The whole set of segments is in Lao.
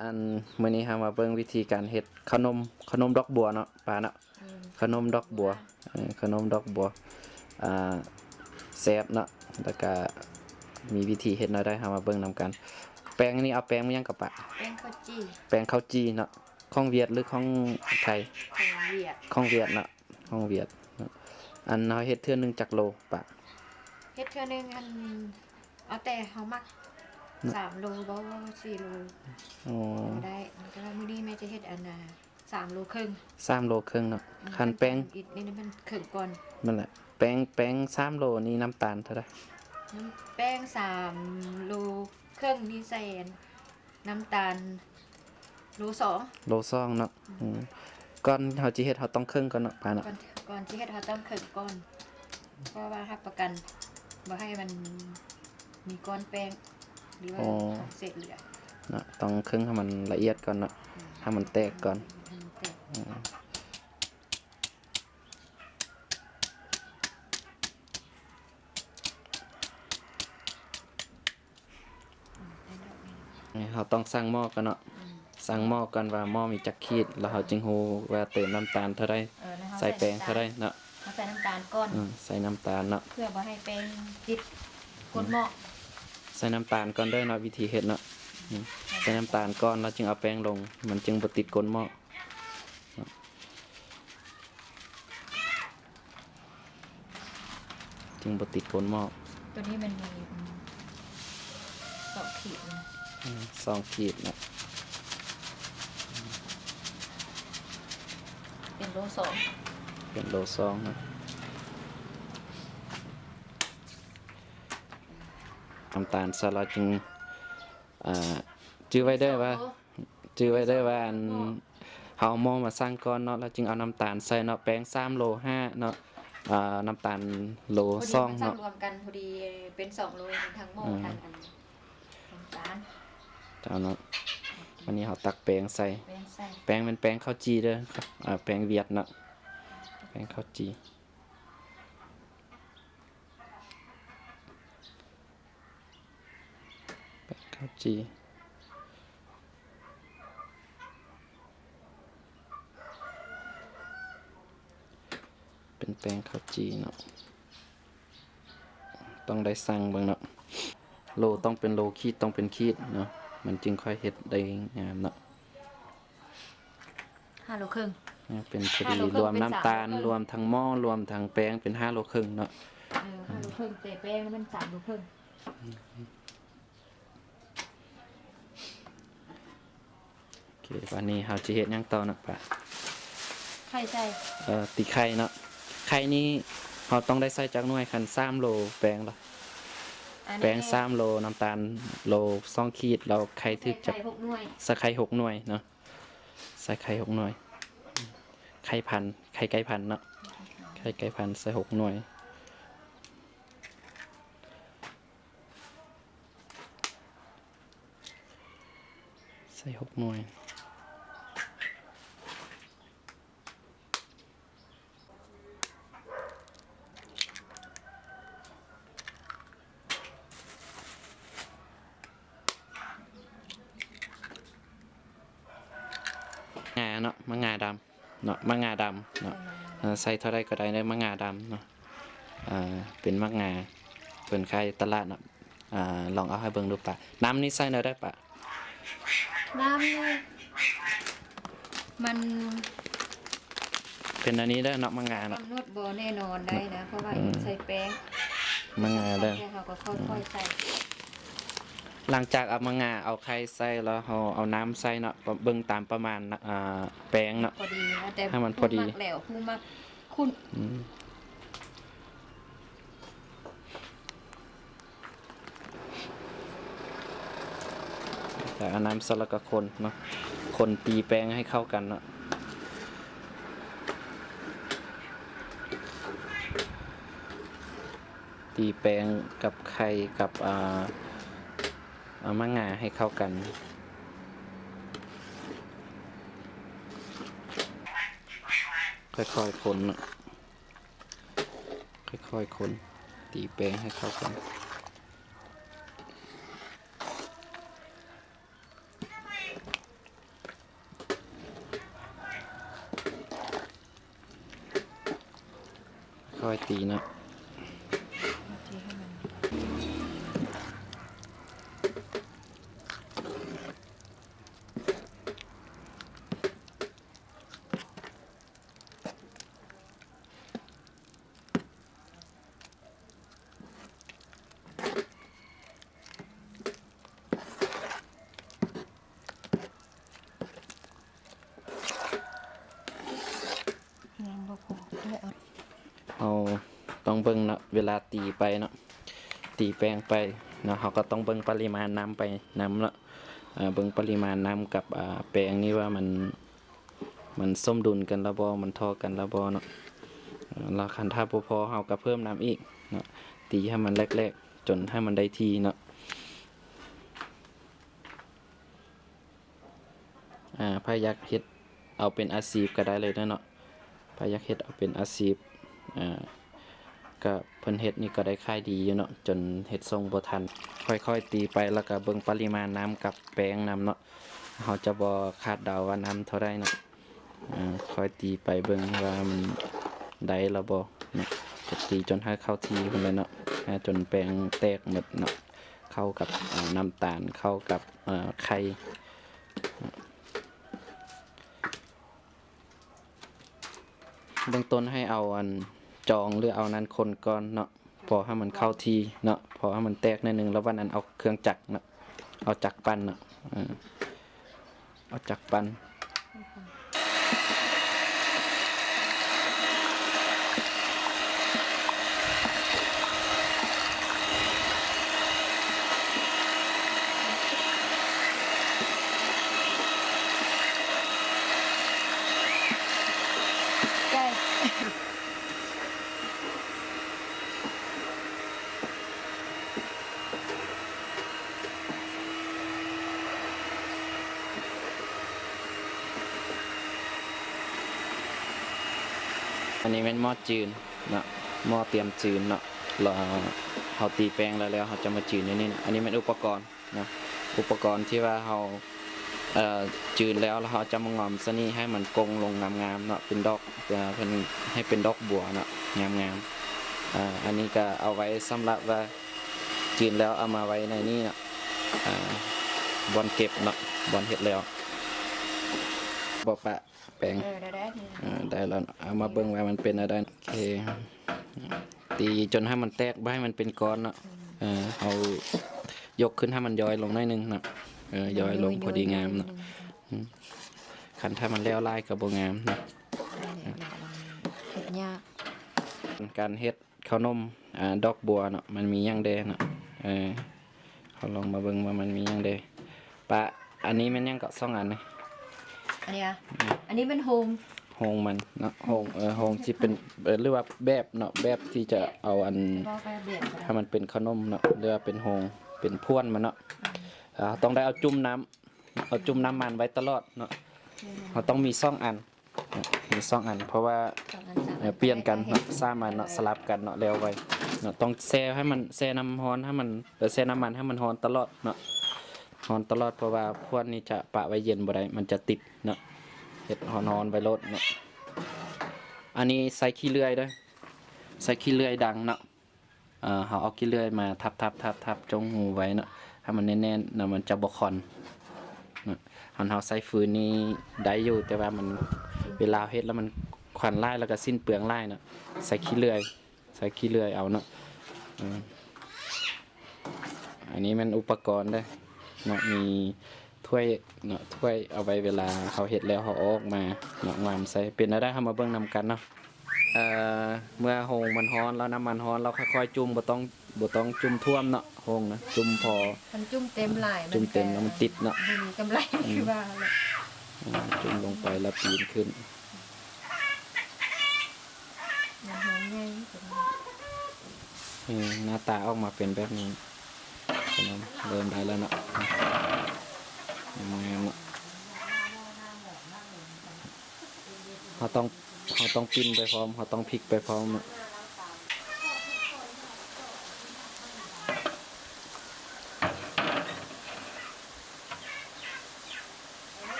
ອັນ ມື້ນີ້ເຮົາມາເບິ່ງວິທີການເຮັດເຂົ້າໜົມ ເຂົ້າໜົມດອກບົວເນາະ ປາເນາະ. ເອີ ເຂົ້າໜົມດອກບົວ ເອີ ເຂົ້າໜົມດອກບົວ ອ່າ ແຊບເນາະ. ແລ້ວກະມີວິທີເຮັດແນວໃດ ເຮົາມາເບິ່ງນຳກັນ. ແປ້ງນີ້ເອົາແປ້ງຫຍັງກະປະ? ແປ້ງເຂົ້າຈີ່ ແປ້ງເຂົ້າຈີ່ເນາະ. ຂອງຫວຽດ ຫຼື ຂອງໄທ? ຂອງຫວຽດ ຂອງຫວຽດເນາະ ຂອງຫວຽດເນາະ. ອັນເຮົາເຮັດເທື່ອໜຶ່ງຈັກໂລປະ? ເຮັດເທື່ອໜຶ່ງ ອັນ ເອົາແຕ່ເຮົາມັກ ເນາະ ສາມໂລບໍ່ ສີ່ໂລ ອໍ ກໍໄດ້. ແຕ່ວ່າມື້ນີ້ແມ່ຈະເຮັດອັນນ່າ ສາມໂລເຄິ່ງ ສາມໂລເຄິ່ງເນາະ. ອືມ ຄັນແປ້ງ ອີກນິດໜຶ່ງມັນເຄິ່ງກ່ອນ ນັ້ນແຫຼະ. ແປ້ງ ແປ້ງສາມໂລນີ້ນ້ຳຕານເທົ່າໃດ? ນ້ຳ ແປ້ງສາມໂລເຄິ່ງນີ້ໃສ່ອັນ ນ້ຳຕານໂລສອງ ໂລສອງເນາະ. ອືມ ອືມ ກ່ອນເຮົາຊິເຮັດ ເຮົາຕ້ອງເຄິ່ງກ່ອນເນາະ ປາເນາະ. ກ່ອນ ກ່ອນຊິເຮັດເຮົາຕ້ອງເຄິ່ງກ່ອນ ເພາະວ່າຮັບປະກັນບໍ່ໃຫ້ມັນມີກ້ອນແປ້ງ ຫຼືວ່າ ອໍ ຂອງເສດເຫຼືອເນາະ. ຕ້ອງເຄິ່ງໃຫ້ມັນລະອຽດກ່ອນເນາະ. ອືມ ໃຫ້ມັນແຕກກ່ອນ ໃຫ້ມັນແຕກ. ອືມ ເຮົາຕ້ອງຊັ່ງໝໍ້ກ່ອນເນາະ. ອືມ ຊັ່ງໝໍ້ກ່ອນວ່າໝໍ້ມີຈັກຂີດ ແລ້ວເຮົາຈຶ່ງຮູ້ວ່າເຕີມນ້ຳຕານເທົ່າໃດ ເອີ ແລ້ວເຮົາໃສ່ແປ້ງເທົ່າໃດເນາະ. ເຮົາໃສ່ນ້ຳຕານກ່ອນ ອືມ ໃສ່ນ້ຳຕານເນາະ ເພື່ອບໍ່ໃຫ້ແປ້ງຕິດກົ້ນໝໍ້. ອືມ ໃສ່ນ້ຳຕານກ່ອນເດີເນາະ ວິທີເຮັດເນາະ. ອືມ ໃສ່ນ້ຳຕານກ່ອນ ແລ້ວຈຶ່ງເອົາແປ້ງລົງ ມັນຈຶ່ງບໍ່ຕິດກົ້ນໝໍ້. ຈຶ່ງບໍ່ຕິດກົ້ນໝໍ້. ໂຕນີ້ມັນມີ ອືມ ສອງຂີດນະ. ອືມ ສອງຂີດນະ ເປັນໂລສອງ ເປັນໂລສອງນະ. ນ້ຳຕານໃສ່ແລ້ວຈຶ່ງ ອ່າ ຈື່ໄວ້ເດີວ່າ ຈື່ໄວ້ເດີວ່າ ອັນ ເຮົາເອົາໝໍ້ມາຊັ່ງກ່ອນເນາະ ແລ້ວຈຶ່ງເອົານ້ຳຕານໃສ່ເນາະ. ແປ້ງສາມໂລຫ້າເນາະ ອ່າ ນ້ຳຕານໂລສອງເນາະ. ພໍດີມັນຊ່າງລວມກັນ ພໍດີເປັນສອງໂລ ທັງໝໍ້ ອືມ ທັງອັນ ນ້ຳຕານ. ເຈົ້າເນາະ ບາດນີ້ເຮົາຕັກແປ້ງໃສ່ ແປ້ງໃສ່ ແປ້ງແມ່ນແປ້ງເຂົ້າຈີ່ເດີ ອ່າ ແປ້ງຫວຽດເນາະ ແປ້ງເຂົ້າຈີ່. ແປ້ງເຂົ້າຈີ່ ເປັນແປ້ງເຂົ້າຈີ່ເນາະ. ຕ້ອງໄດ້ຊັ່ງເບິ່ງເນາະ ໂລຕ້ອງເປັນໂລ ຂີດຕ້ອງເປັນຂີດເນາະ ມັນຈຶ່ງຄ່ອຍເຮັດໄດ້ງາມເນາະ. ຫ້າໂລເຄິ່ງ ເປັນພໍດີ ຫ້າໂລເຄິ່ງ ລວມນ້ຳຕານ ເປັນສາມໂລເຄິ່ງ ລວມທັງໝໍ້ ລວມທັງແປ້ງ ເປັນຫ້າໂລເຄິ່ງເນາະ. ເອີ ຫ້າໂລເຄິ່ງ ແຕ່ແປ້ງມັນສາມໂລເຄິ່ງ. ໂອເຄ ບາດນີ້ເຮົາຊິເຮັດຫຍັງຕໍ່ເນາະປາ? ໄຂ່ໃສ່ ເອີ ຕີໄຂ່ເນາະ. ໄຂ່ນີ້ເຮົາຕ້ອງໄດ້ໃສ່ຈັກໜ່ວຍ ຄັນສາມໂລແປ້ງລະ? ອັນນີ້ ແປ້ງສາມໂລ ນ້ຳຕານໂລສອງຂີດ ແລ້ວໄຂ່ຖືກຈັກ ໃສ່ໄຂ່ຫົກໜ່ວຍ ໃສ່ໄຂ່ຫົກໜ່ວຍເນາະ. ໃສ່ໄຂ່ຫົກໜ່ວຍ ໄຂ່ພັນ ໄຂ່ໄກ່ພັນເນາະ ໄຂ່ໄກ່ພັນໃສ່ຫົກໜ່ວຍ ໃສ່ຫົກໜ່ວຍ. ງາເນາະ ໝາກງາດຳເນາະ ໝາກງາດຳເນາະ. ເອີ ໃສ່ເທົ່າໃດກໍໄດ້ເດີ ໝາກງາດຳເນາະ. ເປັນໝາກງາເພິ່ນຂາຍຢູ່ຕະຫຼາດເນາະ. ອາ ລອງເອົາໃຫ້ເບິ່ງດູປະ. ນ້ຳນີ້ໃສ່ແນວໃດປະ? ນ້ຳນີ້ມັນ ເປັນອັນນີ້ເດີເນາະ ໝາກງາເນາະ ກຳນົດບໍ່ແນ່ນອນໄດ້ນະ ເພາະວ່າ ອືມ ໃສ່ແປ້ງ ໝາກງາເດີ ເຮົາກໍຄ່ອຍໆໃສ່. ອືມ ຫຼັງຈາກເອົາໝາກງາ ເອົາໄຂ່ໃສ່ແລ້ວ ເຮົາເອົານ້ຳໃສ່ເນາະ ເບິ່ງຕາມປະມານ ອາ ແປ້ງເນາະ ພໍດີ ໃຫ້ມັນພໍດີ ຜູ້ມັກແຫຼວ ຜູ້ມັກຂຸ້ນ. ອືມ ແລ້ວເອົານ້ຳໃສ່ແລ້ວກໍຄົນເນາະ ຄົນຕີແປ້ງໃຫ້ເຂົ້າກັນເນາະ ຕີແປ້ງກັບໄຂ່ກັບ ອາ ເອົາໝາກງາໃຫ້ເຂົ້າກັນ ຄ່ອຍໆຄົນເນາະ ຄ່ອຍໆຄົນ ຕີແປ້ງໃຫ້ເຂົ້າກັນ. ຄ່ອຍຕີເນາະ. ເຮົາຕ້ອງເບິ່ງເນາະ ເວລາຕີໄປເນາະ ຕີແປ້ງໄປເນາະ ເຮົາກໍຕ້ອງເບິ່ງປະລິມານນ້ຳໄປນຳເນາະ. ເອີ ເບິ່ງປະລິມານນ້ຳກັບ ອາ ແປ້ງນີ້ວ່າມັນ ມັນສົມດຸນກັນແລ້ວບໍ່ ມັນທໍ່ກັນແລ້ວບໍ່ເນາະ. ແລ້ວຄັນຖ້າບໍ່ພໍເຮົາກໍເພີ່ມນ້ຳອີກເນາະ ຕີໃຫ້ມັນແຫຼກໆ ຈົນໃຫ້ມັນໄດ້ທີ່ເນາະ. ອາ ໃຜຢາກເຮັດເອົາເປັນອາຊີບກໍໄດ້ເລີຍເນາະ ໃຜຢາກເຮັດເອົາເປັນອາຊີບ ອາ ກໍເພິ່ນເຮັດນີ້ກໍໄດ້ຂາຍດີຢູ່ເນາະ ຈົນເຮັດສົ່ງບໍ່ທັນ. ຄ່ອຍໆຕີໄປ ແລ້ວກໍເບິ່ງປະລິມານນ້ຳກັບແປ້ງນຳເນາະ ເຮົາຈະບໍ່ຄາດເດົາວ່ານ້ຳເທົ່າໃດເນາະ. ອາ ຄ່ອຍຕີໄປເບິ່ງວ່າມັນໄດ້ແລ້ວບໍ່ເນາະ ຈະຕີຈົນໃຫ້ເຂົ້າທີ່ພຸ້ນແຫຼະເນາະ ໃຫ້ຈົນແປ້ງແຕກໝົດເນາະ ເຂົ້າກັບ ອາ ນ້ຳຕານ ເຂົ້າກັບ ອາ ໄຂ່. ເບື້ອງຕົ້ນໃຫ້ເອົາອັນຈອງ ຫຼື ເອົານັ້ນຄົນກ່ອນເນາະ ພໍໃຫ້ມັນເຂົ້າທີ່ເນາະ ພໍໃຫ້ມັນແຕກໜ້ອຍໜຶ່ງ ແລ້ວບາດນັ້ນເອົາເຄື່ອງຈັກເນາະ ເອົາຈັກປັ່ນເນາະ ເອີ ເອົາຈັກປັ່ນ. ອັນນີ້ແມ່ນໝໍ້ຈືນເນາະ ໝໍ້ຕຽມຈືນເນາະ ລະເຮົາຕີແປ້ງແລ້ວ ແລ້ວເຮົາຈະມາຈືນຢູ່ນີ້ເນາະ. ອັນນີ້ແມ່ນອຸປະກອນ ເນາະ ອຸປະກອນທີ່ວ່າເຮົາ ເອີ ຈືນແລ້ວ ແລ້ວເຮົາຈະມາງອມຊະນີ້ໃຫ້ມັນກົງລົງງາມໆເນາະ ເປັນດອກ ເອີ ເພິ່ນໃຫ້ເປັນດອກບົວເນາະ ງາມໆ. ອາ ອັນນີ້ກະເອົາໄວ້ສຳລັບວ່າຈືນແລ້ວເອົາມາໄວ້ໃນນີ້ເນາະ ອາ ບ່ອນເກັບເນາະ ບ່ອນເຮັດແລ້ວ. ບໍ່ປະ ແປ້ງ ເອີ ໄດ້ ໄດ້ ເອີ ໄດ້ແລ້ວເນາະ ເອົາມາເບິ່ງວ່າມັນເປັນແນວໃດ. ໂອເຄ ຕີຈົນໃຫ້ມັນແຕກ ບໍ່ໃຫ້ມັນເປັນກ້ອນເນາະ ອືມ ເອີ ເຮົາຍົກຂຶ້ນໃຫ້ມັນຍ້ອຍລົງໜ້ອຍໜຶ່ງເນາະ ເອີ ຍ້ອຍລົງພໍດີງາມເນາະ ອືມ ຄັນຖ້າມັນແຫຼວຫຼາຍກໍບໍ່ງາມເນາະ ເຮັດຍາກ ການເຮັດ ເຂົ້າໜົມ ອາ ດອກບົວເນາະ ມັນມີຫຍັງແດ່ເນາະ ເອີ ເຮົາລອງມາເບິ່ງວ່າມັນມີຫຍັງແດ່. ປະ ອັນນີ້ແມ່ນຫຍັງເກາະ ສອງອັນນີ້? ອັນນີ້ອະ ອືມ ອັນນີ້ແມ່ນໂຮງ ໂຮງມັນເນາະ ໂຮງ ເອີ ໂຮງຊິເປັນ ເອີ ຫຼືວ່າແບບເນາະ ແບບທີ່ຈະເອົາອັນ ເວົ້າແບບກໍໄດ້ ໃຫ້ມັນເປັນເຂົ້າໜົມເນາະ ຫຼືວ່າເປັນໂຮງ ເປັນພວນມັນເນາະ ອືມ ເຮົາຕ້ອງໄດ້ເອົາຈຸ່ມນ້ຳ ເອົາຈຸ່ມນ້ຳມັນໄວ້ຕະຫຼອດເນາະ ແມ່ນ ເຮົາຕ້ອງມີສອງອັນ ມີສອງອັນ ເພາະວ່າ ສອງອັນ ສາມອັນ ເອີ ປ່ຽນກັນເນາະ ໄດ້ ສາມອັນເນາະ ໄດ້ ສະຫຼັບກັນເນາະ ແລ້ວໄວເນາະ ຕ້ອງແຊ່ໃຫ້ມັນ ແຊ່ນ້ຳຮ້ອນໃຫ້ມັນ ເອີ ແຊ່ນ້ຳມັນໃຫ້ມັນຮ້ອນຕະຫຼອດເນາະ ຮ້ອນຕະຫຼອດ ເພາະວ່າພວນນີ້ຈະປະໄວ້ເຢັນບໍ່ໄດ້ ມັນຈະຕິດເນາະ ເຮັດຮ້ອນໆໄວ້ໂລດເນາະ. ອັນນີ້ໃສ່ຂີ້ເລື່ອຍເດີ ໃສ່ຂີ້ເລື່ອຍດັງເນາະ ເອີ ເຮົາເອົາຂີ້ເລື່ອຍມາທັບໆໆ ຈົ່ງຮູໄວ້ເນາະ ໃຫ້ມັນແໜ້ນໆ ແລ້ວມັນຈະບໍ່ຄວັນເນາະ. ຄັນເຮົາໃຊ້ຟືນນີ້ໄດ້ຢູ່ ແຕ່ວ່າມັນ ເວລາເຮັດແລ້ວມັນຄວັນຫຼາຍ ແລ້ວກໍສິ້ນເປືອງຫຼາຍເນາະ ໃຊ້ຂີ້ເລື່ອຍ ໃຊ້ຂີ້ເລື່ອຍເອົາເນາະ ເອີ. ອັນນີ້ແມ່ນອຸປະກອນເດີເນາະ ມີຖ້ວຍເນາະ ຖ້ວຍເອົາໄວ້ເວລາເຮົາເຮັດແລ້ວເຮົາເອົາອອກມາເນາະ ງາມໃສ່. ເປັນແນວໃດ ເຮົາມາເບິ່ງນຳກັນເນາະ. ເອີ ເມື່ອໂຮງມັນຮ້ອນແລ້ວ ນ້ຳມັນຮ້ອນແລ້ວ ຄ່ອຍໆຈຸ່ມ ບໍ່ຕ້ອງ ບໍ່ຕ້ອງຈຸ່ມຖ້ວມເນາະ ໂຮງນະ ຈຸ່ມພໍ. ຄັນຈຸ່ມເຕັມຫຼາຍ ຈຸ່ມເຕັມແລ້ວມັນຕິດເນາະ ມັນກໍບໍ່ມີກຳໄລ ອືມ ຄືວ່າແຫຼະ ອືມ ຈຸ່ມລົງໄປແລ້ວປີນຂຶ້ນ. ມັນຫອມໃຫຍ່ ເອີ ໜ້າຕາອອກມາເປັນແບບນີ້ ເລີ່ມໄດ້ແລ້ວເນາະ ງາມເນາະ. ເຮົາຕ້ອງ ເຮົາຕ້ອງປິ່ນໄປພ້ອມ ເຮົາຕ້ອງພິກໄປພ້ອມເນາະ.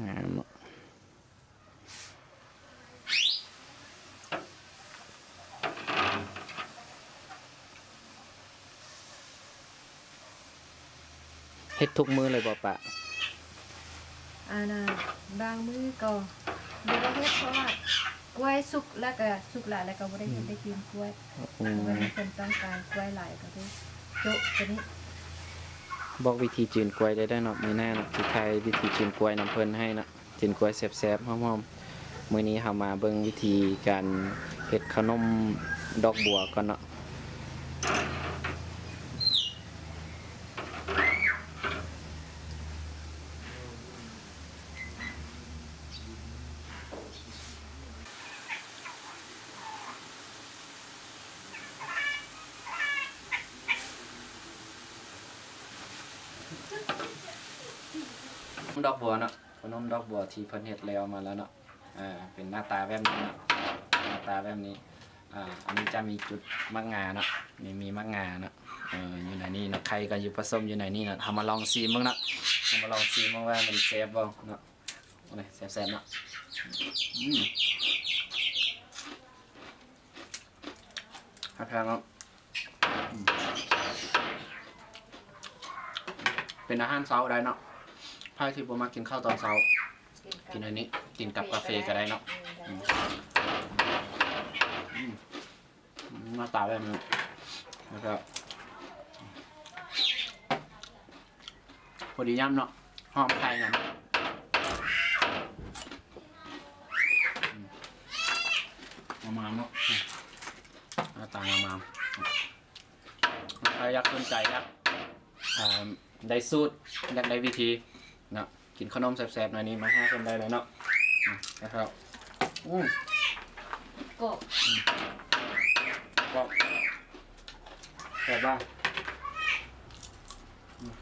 ງາມເນາະ. ເຮັດທຸກມື້ເລີຍບໍ່ປະ? ອັນນ່າ ບາງມື້ກໍບໍ່ໄດ້ເຮັດ ເພາະວ່າກ້ວຍສຸກແລ້ວກໍ ສຸກຫຼາຍແລ້ວກໍບໍ່ໄດ້ເຮັດ ໄດ້ຈືນກ້ວຍ. ອືມ ເພາະວ່າມີຄົນຕ້ອງການກ້ວຍຫຼາຍ ກໍເລີຍໂຈະໂຕນີ້. ບອກວິທີຈືນກ້ວຍໄດ້ເນາະ ມື້ໜ້າເນາະ ຊິຖ່າຍວິທີຈືນກ້ວຍນຳເພິ່ນໃຫ້ເນາະ. ກິນກ້ວຍແຊບໆ ຫອມໆ. ມື້ນີ້ເຮົາມາເບິ່ງວິທີການເຮັດເຂົ້າໜົມດອກບົວກ່ອນເນາະ. ດອກບົວເນາະ. ເຂົ້າໜົມດອກບົວທີ່ເພິ່ນເຮັດແລ້ວມາແລ້ວເນາະ ເປັນໜ້າຕາແບບນີ້ເນາະ ໜ້າຕາແບບນີ້. ອາ ອັນນີ້ຈະມີຈຸດໝາກງາເນາະ ນີ້ມີໝາກງາເນາະ ເອີ ຢູ່ໃນນີ້ເນາະ ໄຂ່ກໍຢູ່ປະສົມຢູ່ໃນນີ້ເນາະ. ເຮົາມາລອງຊີມເບິ່ງເນາະ ເຮົາມາລອງຊີມເບິ່ງວ່າມັນແຊບບໍ່ເນາະ. ໂອ້ຍ ແຊບໆ ເນາະ ອືມ ແຊບໆ ເນາະ. ອືມ ເປັນອາຫານເຊົ້າໄດ້ເນາະ ໃຜທີ່ບໍ່ມັກກິນເຂົ້າຕອນເຊົ້າ ກິນອັນນີ້ ກິນກັບກາເຟກໍໄດ້ເນາະ. ອືມ ອືມ ໜ້າຕາແບບນີ້ ແລ້ວກໍ ພໍດີຍຳເນາະ ຫອມໄຂ່ນຳ ອືມ ງາມໆ ເນາະ ໜ້າຕາງາມໆ. ໃຜຢາກສົນໃຈ ຢາກ ອ່າ ໄດ້ສູດ ຢາກໄດ້ວິທີເນາະ ກິນເຂົ້າໜົມແຊບໆ ແນວນີ້ ມາຫາເພິ່ນໄດ້ເລີຍເນາະ. ອືມ ແຊບ ອືມ ກອບ ອືມ ກອບ ແຊບບໍ່? ອືມ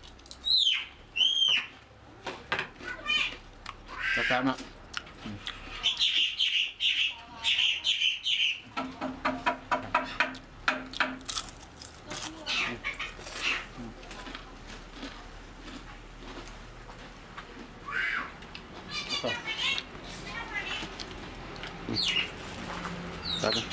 ແຊບໆ ເນາະ ອືມ ອືມ ອືມ ອືມ ແຊບເນາະ.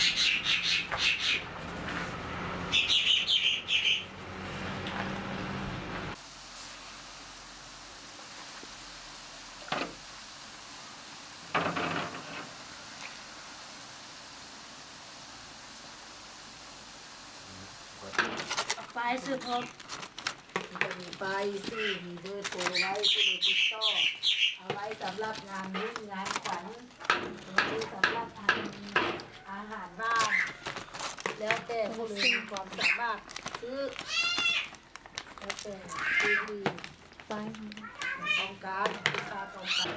ປາຍຊື່ ມີເບີໂທໄວ້ ຜູ້ໃດຕິດຕໍ່ເອົາໄວ້ສຳລັບງານບຸນງານຂວັນ ຫຼືສຳລັບອັນ ອາຫານຫວານ ແລ້ວແຕ່ຜູ້ໃດມີຄວາມສາມາດຊື້ ແລ້ວແຕ່ຜູ້ທີ່ຕ້ອງການ ລູກຄ້າຕ້ອງການ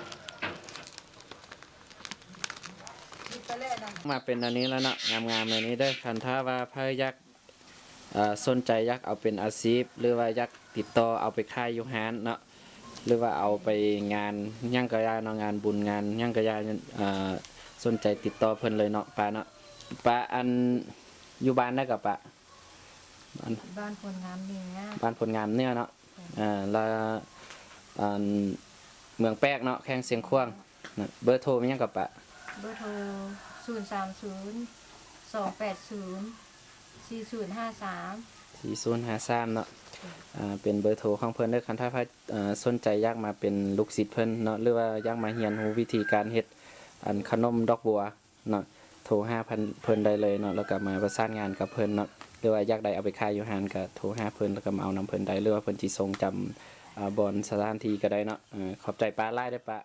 ມາເປັນອັນນີ້ແລ້ວເນາະ ງາມໆ ແນວນີ້ເດີ. ຄັນຖ້າວ່າໃຜຢາກ ເອີ ສົນໃຈຢາກເອົາເປັນອາຊີບ ຫຼືວ່າຢາກຕິດຕໍ່ເອົາໄປຂາຍຢູ່ຮ້ານເນາະ ຫຼືວ່າເອົາໄປງານຫຍັງກໍຢ່າເນາະ ງານບຸນງານຫຍັງກໍຢ່າ ເອີ ສົນໃຈຕິດຕໍ່ເພິ່ນເລີຍເນາະ ປາເນາະ. ປາ ອັນ ຢູ່ບ້ານໃດກໍປາ? ອັນ ບ້ານໂພນງາມເໜືອ ບ້ານໂພນງາມເໜືອເນາະ. ເອີ ລະ ອັນ ເມືອງແປກເນາະ ແຂວງຊຽງຂວາງນະ. ເບີໂທມີຫຍັງກໍປະ? ເບີໂທ ສູນສາມສູນ ສອງແປດສູນ ສີ່ສູນຫ້າສາມ ສີ່ສູນຫ້າສາມເນາະ. ອ່າ ເປັນເບີໂທຂອງເພິ່ນເດີ. ຄັນຖ້າໃຜ ເອີ ສົນໃຈຢາກມາເປັນລູກສິດເພິ່ນເນາະ ຫຼືວ່າຢາກມາຮຽນຮູ້ວິທີການເຮັດ ອັນ ຂະໜົມດອກບົວ ເນາະ ໂທຫາເພິ່ນ ເພິ່ນໄດ້ເລີຍເນາະ ແລ້ວກໍມາປະສານງານກັບເພິ່ນເນາະ ຫຼືວ່າຢາກໄດ້ເອົາໄປຂາຍຢູ່ຮ້ານກໍໂທຫາເພິ່ນ ແລ້ວກໍມາເອົານຳເພິ່ນໄດ້ ຫຼືວ່າເພິ່ນຊິສົ່ງຈຳ ອາ ບ່ອນສະຖານທີ່ກໍໄດ້ເນາະ. ເອີ ຂອບໃຈປາຫຼາຍເດີປາ.